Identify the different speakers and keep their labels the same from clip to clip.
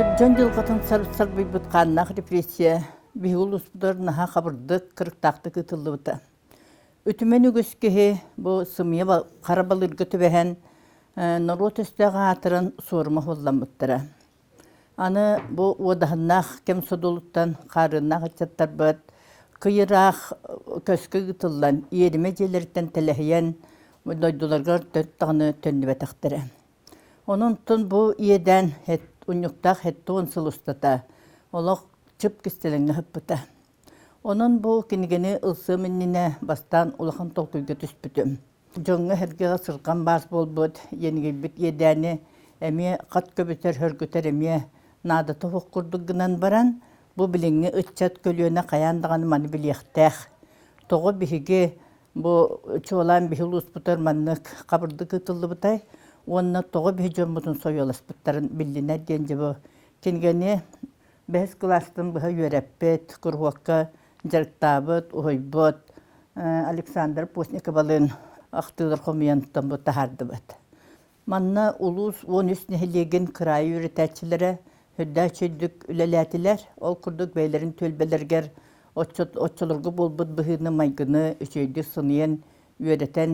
Speaker 1: Дьон дьылҕатын сарбыйбыт хааннаах репрессия биһиги улууспутугар наһаа хабырдык, кырыктаахтык ыытыллыбыта. Үтүмэн үгүс киһи бу сымыйа хара балыырга түбэһэн норуот өстөөх аатыран суорума уһулламмыттара. Аны бу уодаһыннаах кэм содулуттан хаарыаннаах ыччаттарбыт кый ыраах көскө ыытыллан, иэримэ дьиэлэриттэн тэлэһийэн дойдуларыгар төрт даҕаны төннүбэтэхтэрэ. Онон бу иэдээн унньуктаах 70 сыл устата олох чып кистэлэҥҥэ сыппыта. Онон бу кинигэни ылсыам иннинэ бастаан улахан толкуйга түспүтүм. Дьоҥҥо-сэргэҕэ сырҕан баас буолбут, иэнигийбит иэдээни эмиэ хат көбүтэр, хөргүтэр эмиэ наадата суох курдук гынан баран, бу билиҥҥи ыччат көлүөнэ хайаан даҕаны маны билиэхтээх. Тоҕо биһиги бу чуолаан биһи улууспутугар маннык хабырдык ыытыллыбытай уонна тоҕо биһи дьоммутун сойуоласпыттарын биллинэр диэн дьэ бу кинигэни бэһис кылаастан быһа үөрэппит, куруһуокка дьарыктаабыт, уһуйбут Александр Постниковалыын ахтыылар хомуйан бу таһаардыбыт. Манна улуус 13 нэһилиэгин кыраайы үөрэтээччилэрэ үрдээх үчүгэйдик үлэлээтилэр. Ол курдук бэйэлэрин түөлбэлэригэр оччолорго буолбут быһыыны-майгыны үчүгэйдик сыныйан үөрэтэн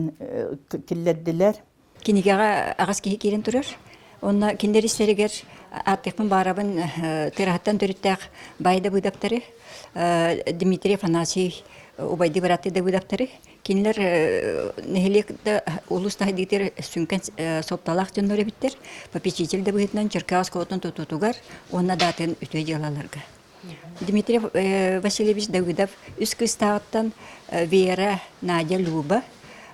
Speaker 1: киллэрдилэр.
Speaker 2: Кинигэҕэ аҕыс киһи киирэн турар. Онно кинилэр истэригэр ааттыахпын баарабын Тыараһаттан төрүттээх Баай Дабыыдаптары, Дмитрий Афанасьевич убайдыы бырааттыы Дабыыдаптары. Кинилэр нэһилиэк да улуус таһайдыытыгар сүҥкэн суолталаах дьоннор эбиттэр. Попечитель да быһыытынан Чөркөөх оскуолатын тутуутугар уонна даатын үтүө дьыалаларга. Дмитрий Васильевич Давыдов үс кыыстааҕыттан Вера, Надя, Люба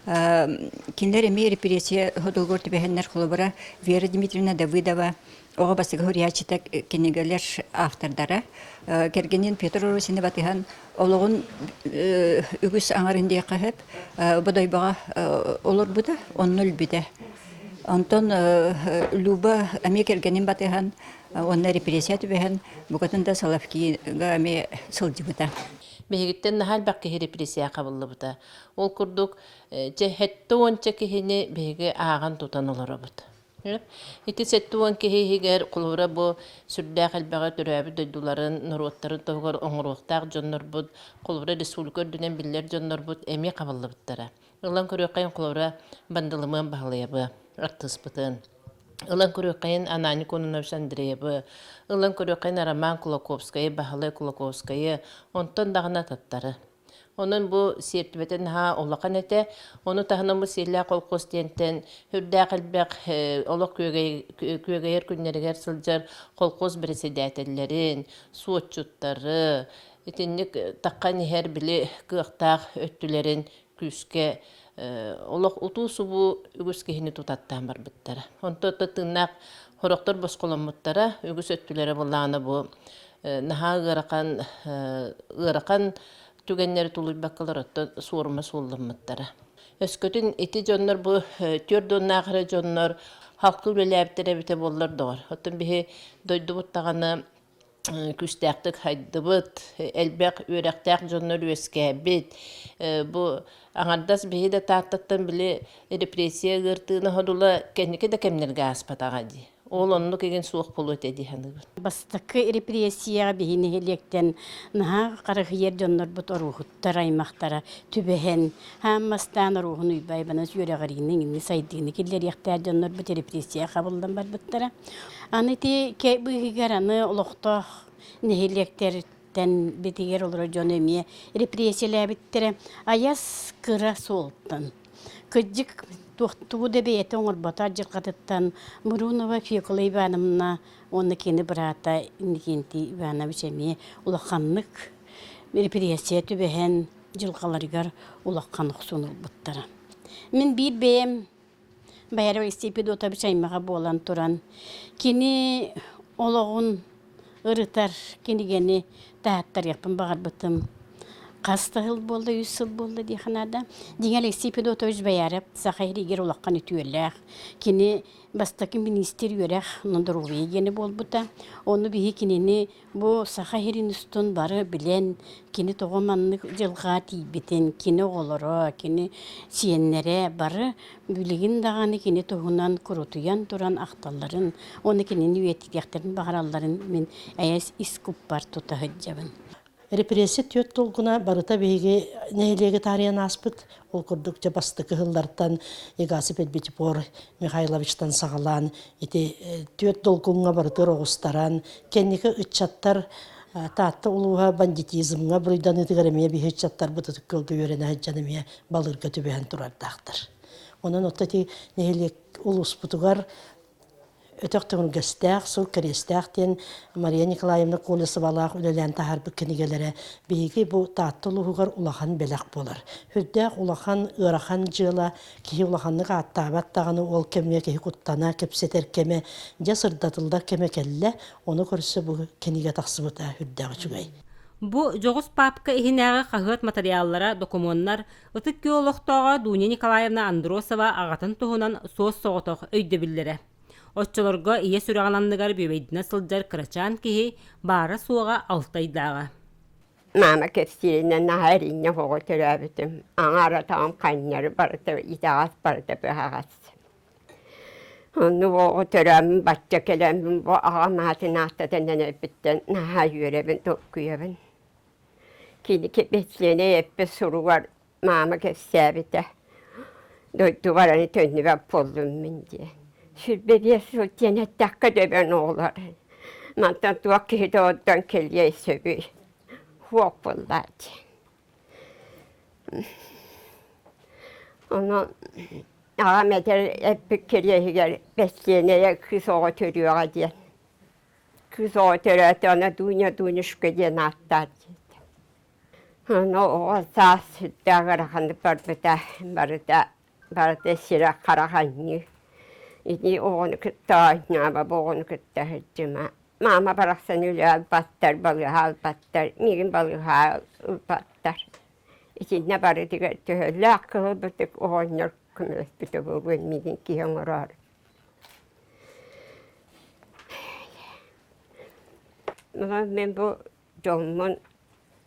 Speaker 2: кинилэр эмиэ репрессия содулугар түбэһэннэр холобура Вера Дмитриевна Давыдова оҕо бастакы суруйааччыта кинигэлэр автордара кэргэнин Петр Росины батыһан олоҕун үгүс аҥарын диэххэ сөп Бодойбоҕо олорбута онно өлбүтэ онтон Люба эмиэ кэргэнин батыһан уонна репрессия түбэһэн букатын да Соловкига эмиэ сылдьыбыта.
Speaker 3: Биһигиттэн наһаа элбэх киһи репрессия хабыллыбыта. Ол курдук, дьэ, 70 киһини биһиги ааҕан тутан олоробут. Ити 70 киһи иһигэр холобура бу сүрдээх элбэҕи төрөөбүт дойдуларын, норуоттарын туһугар оҥоруохтаах дьоннорбут, холобура республика үрдүнэн биллэр дьоннорбут эмиэ хабыллыбыттара. Ылан көрүөххэйин холобура Бандылымыан Баһылайабы артыыспытын. Ылан көрүөххэйин Ананий Кононович Андреевы, ылан көрүөххэйин Роман Кулаковскайы, Баһылай Кулаковскайы, онтон даҕаны атыттары. Онон бу сиэртибэтэ наһаа улахан этэ. Ону таһынан бу Сиэллээх колхоз диэнтэн сүрдээх элбэх олох күөгэйэр күннэригэр сылдьар колхоз бэрэссэдээтэллэрин, суотчуттары, итинник таххан иһэр били кыахтаах өттүлэрин күүскэ олох утуу-субуу үгүс киһини тутаттаан барбыттара. Онто тыыннаах сорохтор босхоломмуттара, үгүс өттүлэрэ буоллаҕына бу наһаа ыарахан ыарахан түгэннэри тулуйбаккалар оттон суорума суолламмыттара. Өскөтүн ити дьоннор бу түөрт уоннаах эрэ дьоннор халкы үлэлээбиттэр эбитэ буоллар доҕор. Оттон биһи дойдубут даҕаны күүстээхтик хайдыбыт, элбэх үөрэхтээх дьоннор үөскээбит. Бу аҥардас биһи да Тааттаттан били репрессия ыартыына содула кэнники да кэмнэргэ ааспатаҕа дии. Ол оннук игин суох буолуо этэ дии саныыбын.
Speaker 4: Бастакы репрессияҕа биһи нэһилиэктэн наһаа харыһыйар дьоннорбут оруоһуттар аймахтара түбэһэн, хааммастаан Оруоһун Уйбайбанас үөрэҕириини иҥинни сайдыыны киллэриэхтээх дьоннорбут репрессия хабыллан барбыттара. Аны ити быыһыгар аны олохтоох нэһилиэктэртэн битигэр олорор дьону эмиэ репрессиялээбиттэрэ. Айас кыра суолтан. Кырдьык тугу да бэйэтэ оҥорбото адьырҕатыттан Мурунова Фекла Ивановна уонна кини быраата Иннокентий Иванович эмиэ улаханнык репрессия түбэһэн дьылҕаларыгар улахан охсууну ылбыттара. Мин биир бэйэм Байаров Алексей Федотович аймаҕа буолан туран, кини олоҕун ырытар кинигэни таһааттарыахпын баҕарбытым. Хас да сыл буолла, үс сыл буолла диэххэ наада. Дьиҥэ Алексей Федотович Бояров саха иһигэр улахан үтүөлээх. Кини бастакы миниистир үөрэх доруобуйа диэни буолбута. Ону биһи кинини бу саха иһирин устун бары билэн, кини тоҕо маннык дьылҕа тиийбитин, кини оҕолоро, кини сиэннэрэ бары билигин даҕаны кини туһунан курутуйан туран ахталларын уонна кинини үйэтитиэхтэрин баҕаралларын мин эйэс ис куппар тута сылдьабын.
Speaker 5: Репрессия түөрт долгуна барыта биһиги нэһилиэги таарыйан ааспыт. Ол курдук дьэ бастакы ыһыллартан Егасип Элбитипор Михайловичтан саҕалаан ити түөрт долгуҥҥа барытыгар оҕустаран, кэнники ыччаттар Таатта улууһа бандитизмҥа буруйданыытыгар эмиэ биһи ыччаттарбыт Ытык Күөлгэ үөрэнэ сылдьан эмиэ балыырга түбэһэн турардаахтар. Онон оттон ити нэһилиэк улууспутугар Өтөх төҥүргэстээх, сур кэриэстээх диэн Мария Николаевна Колесовалаах үлэлээн таһаарбыт кинигэлэрэ биһиги бу Таатта улууһугар улахан бэлэх буолар. Сүрдээх улахан, ыарахан дьыала, киһи улаханнык ааттаабат даҕаны ол кэмҥэ киһи куттана кэпсэтэр кэмэ, дьэ сырдатыллар кэмэ кэллэ, ону көрсө бу кинигэ тахсыбыта сүрдээх үчүгэй.
Speaker 6: Бу дьоҕус паапка иһинээҕи хаһыат матырыйааллара, докумуоннар Ытык Күөл олохтооҕо Дуня Николаевна Андросова аҕатын туһунан суос-соҕотох өйдөбүллэрэ. Оччолорго ийэ сүрэҕин анныгар бүөбэйдэнэ сылдьар кырачаан киһи баара-суоҕа алта ыйдааҕа.
Speaker 7: Маама кэпсииринэн наһаа эринньэх оҕо төрөөбүтүм. Аҥаар атаҕым ханньары барыта итэҕэс, барыта быһаҕас. Оннук оҕо төрөөммүн бачча кэлэммин бу аҕам аатын ааттатан эрэрбиттэн наһаа үөрэбин, толкуйабын. Кини кэпсиэнэ эппит суругар маама кэпсээбитэ: «Дойдубар аны төннүбэт буоллум мин» диэн. 25 сыл диэн эттэххэ дөбөн оҕолор. Мантан туох киһитэ онтон кэлиэй сөбүй? Суох буоллаа диэн. Онон аҕам этэр эппит кириэһигэр бэссиэнэйэ кыыс оҕо төрүөҕэ диэн. Кыыс оҕо төрөөтө, аны Дуня Дунюшка диэн ааттаах диэтэ. Аны оҕо саас сүрдээх ыараханнык барбыта, барыта, барыта сирэ-харах анньыы. Ити оҕону кытта оонньоомо, бу оҕону кытта сылдьыма. Маама барахсан үлэ ылбаттар, балыыһа ылбаттар, миигин балыыһа ылбаттар. Итиннэ барытыгар төһөлөөх кыһылбытык оҕонньор көмөлөспүтэ буолуон миигин киһи оҥороору. Мин бу дьоммун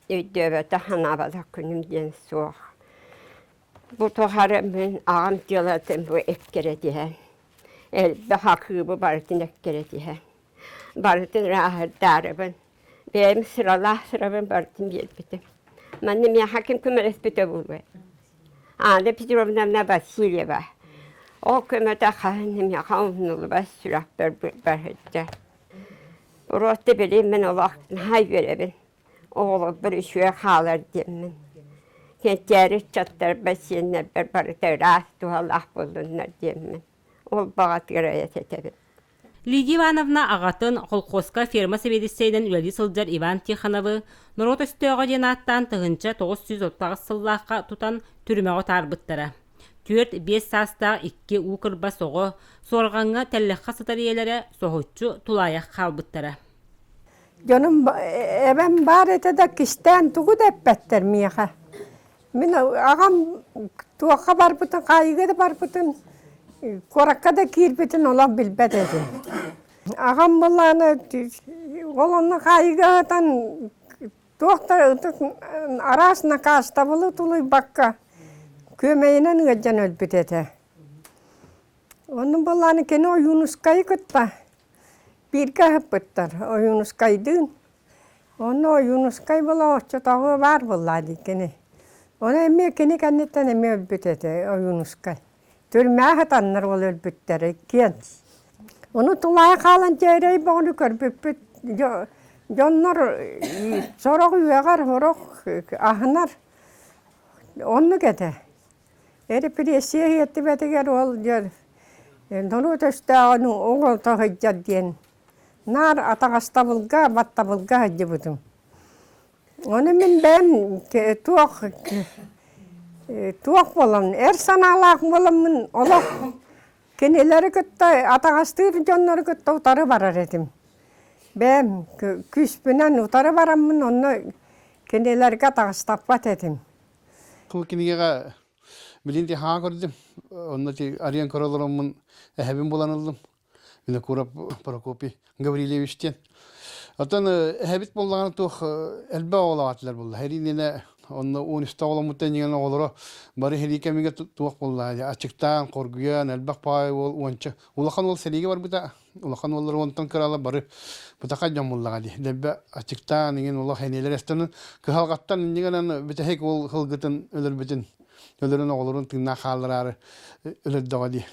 Speaker 7: өйдөөбөтөх, санаабатах күнүм диэн суох. Бу тухары мин аҕам дьыалатын бу эккирэтиһэн, элбэх акыыбы барытын эккирэтиһэн, барытын ырааһырдаарыбын, бэйэм сыралаах сырабын барытын биэрбитим. Манна миэхэ ким көмөлөспүтэ буолуой? Анна Петровна Васильева ол көмөтө хаһан миэхэ умнуллубат сүрэхпэр быһыйда. Просто билигин мин олох наһаа үөрэбин. Оҕолорбор үчүгэй хаалар диэммин. Кэнчээри ыччаттарбар, сиэннэрбэр барыта ыраас туһалаах буоллуннар диэммин. Ол баҕатыгар этэбин.
Speaker 6: Лидия Ивановна аҕатын, колхозка ферма сэбиэдиссэйинэн үлэлии сылдьар Иван Тихоновы норуот өстөөҕө диэн ааттаан 1938 сыллаахха тутан түрмэҕэ утаарбыттара. Түөрт-биэс саастаах икки уу кырбас оҕо суорҕаҥҥа тэллэххэ сытар ийэлэрэ соһуччу тулаайах хаалбыттара.
Speaker 8: Дьонум эбэм баар этэ да кистээн тугу да эппэттэр миэхэ. Мин аҕам туохха барбытын, хаайыыга да барбытын, куоракка да киирбитин олох билбэт этим. Аҕам былаана ол онно хаайыыга сытан туох да ытык араас накаастабылы тулуйбакка күөмэйинэн ыалдьан өлбүт этэ. Онно былаана кини Ойуунускайы кытта бииргэ аһаппыттар Ойуунускайдыын. Онно Ойуунускай була оччотооҕу баар буоллаа дии кини. Ону эмиэ кини кэнниттэн эмиэ өлбүт этэ Ойуунускай. Түрмэҕэ сытаннар ол өлбүттэрэ иккиэн. Ону тулаайах хаалан дьээрэй бөҕөнү көрбүппүт. Дьоннор сорох үөҕэр, сорох аһынар. Оннук этэ. Эрэпириэссийэ иһиттибэтигэр ол дьэ норуот өстөөҕүн оҥолто сылдьар диэн наар атаҕастабылга, баттабылга сылдьыбытым. Ону мин бэйэм туох туох буолан, эр санаалаах буоламмын олох кинилэри кытта атаҕастыыр дьоннору кытта утары барар этим. Бэйэм күүспүнэн утары бараммын онно. Кинилэргэ таҕыстаппат этим.
Speaker 9: Бу кинигэҕэ билин хаҥа көрдүм. Онно ти арыйан көрө олороммун эһэбин булан ыллым. Винокуров Прокопий Гаврильевич диэн. Оттон эһэбит буоллаҕына туох элбэх оҕолоох этилэр буолла. Эриининэ онно 13 оҕоломмуттан иҥэн оҕолоро бары сэрии кэмигэр туох буолла аччыктаан, хоргуйан, элбэх баай уол уонча улахан уол сэриигэ барбыта. Улахан уоллар уонтан кыралар бары бытахай дьон буоллаҕа дии. Дэлбэ аччыктаан иҥин улах эниэлэр эстэн кыһалҕаттан иннигэнэн бүтэһик уол хылгытын өлөрбүтүн өлөрөн оҕолорун тыыннаах хааллараары өлөрдөҕө дии.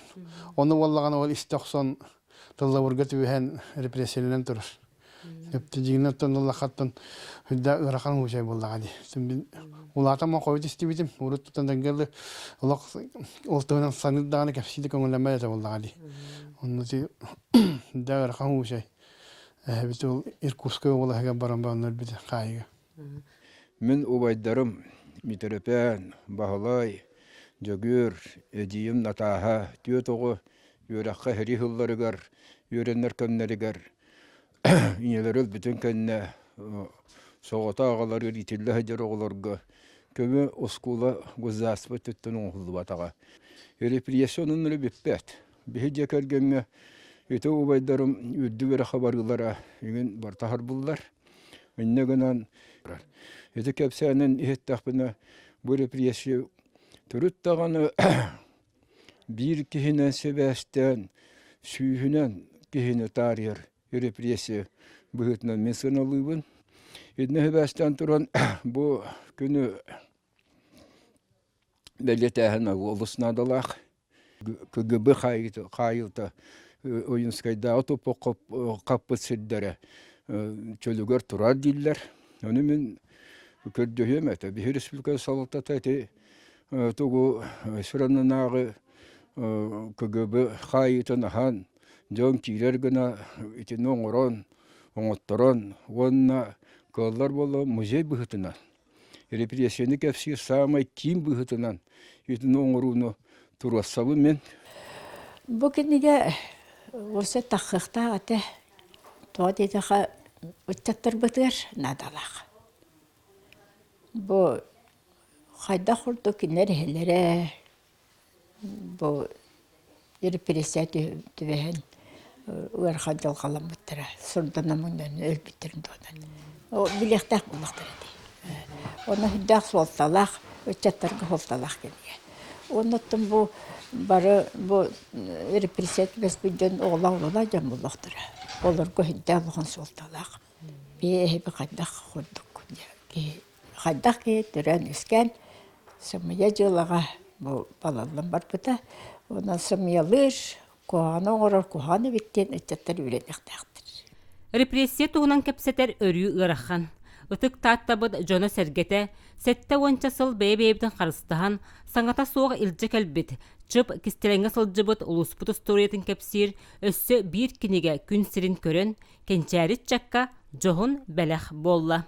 Speaker 9: Ону буоллаҕына ол истэ охсон тыллабырга түбэһэн репрессиялэнэн турар. Дьиҥинэн оттон ыллаххаттан үрдэ ыарахан уучай буоллаҕа дии. Мин улаатан хойут истибитим. Урут тутан дангелы олох ол туһунан саныыр даҕаны кэпсии да көҥүллэммэт этэ буоллаҕа дии. Онно ти да ыарахан уучай. Эһэбит ол Иркутскай уобалаһыгар баран баран өлбүтэ хаайыга.
Speaker 10: Мин убайдарым Митэрэпээн, Баһылай, Дьөгүөр, эдьиийим Натааһа түөрт оҕо үөрэххэ сэрии сылларыгар үөрэнэр кэмнэригэр ийэлэрэ өлбүтүн кэннэ соҕотох аҕаларыгар иитиллэ сылдьар оҕолорго көмө оскуола государство өттүттэн оҥоһуллубатаҕа. Репрессия онон эрэ бүппэт. Биһи дьиэ кэргэҥҥэ ити убайдарым үрдүк эрэ хабарыылара игин барыта харбыллар. Инньэ гынан ити кэпсээнин иһиттэхпинэ бу репрессия төрүт даҕаны биир киһинэн сибээстээн сүүһүнэн киһини таарыйар репрессия быһыытынан мин сыаналыыбын. Итиннэ сибээстээн туран бу күнү бэлиэтээһин олус наадалаах. КГБ хаайыыта Ойуунскайдааҕы туппу хаппыт сирдэрэ чөлүгэр турар дииллэр. Ону мин көрдөһүөм этэ. Биһи республика салалтата ити тугу Суранынааҕы КГБ хаайыытын аһан дьон киирэр гына итини оҥорон, оҥотторон уонна кыаллар буолла музей быһыытынан репрессияны кэпсиир саамай киин быһыытынан итини оҥорууну туруорсабын мин.
Speaker 11: Бу кинигэ уоса таххыахтаах этэ. Тоҕо диэтэххэ ыччаттарбытыгар наадалаах. Бу хайдах курдук кинилэр эһэлэрэ Бу репрессия түбэһэн ыарахан дьылҕаламмыттара, сурданан мунньан өлбүттэрин туһунан. Билиэхтээх буоллахтара дии. Онно сүрдээх суолталаах, ыччаттарга суолталаах кинигэ. Уонна оттон бу бары бу репрессия түбэспит дьон оҕолоох дьон буоллахтара. Олорго сүрдээх улахан суолталаах. Бэйэ эһиби хайдах курдук киһи хайдах киһи төрөөн-үөскээн сымыйа дьыалаҕа бу балаллан барбыта. Онон сымыйалыыр, куһаҕаны оҥорор куһаҕан эбит диэн ыччаттар үөрэниэхтээхтэр.
Speaker 6: Репрессия туһунан кэпсэтэр өрүү ыарахан. Ытык Тааттабыт дьоно-сэргэтэ сэттэ уонча сыл бэйэ-бэйэбитин харыстаһан, саҥата суох илдьэ кэлбит, чып кистэлэҥҥэ сылдьыбыт улууспут устуоруйатын кэпсиир өссө биир кинигэ күн сирин көрөн, кэнчээри ыччакка дьоһун бэлэх буолла.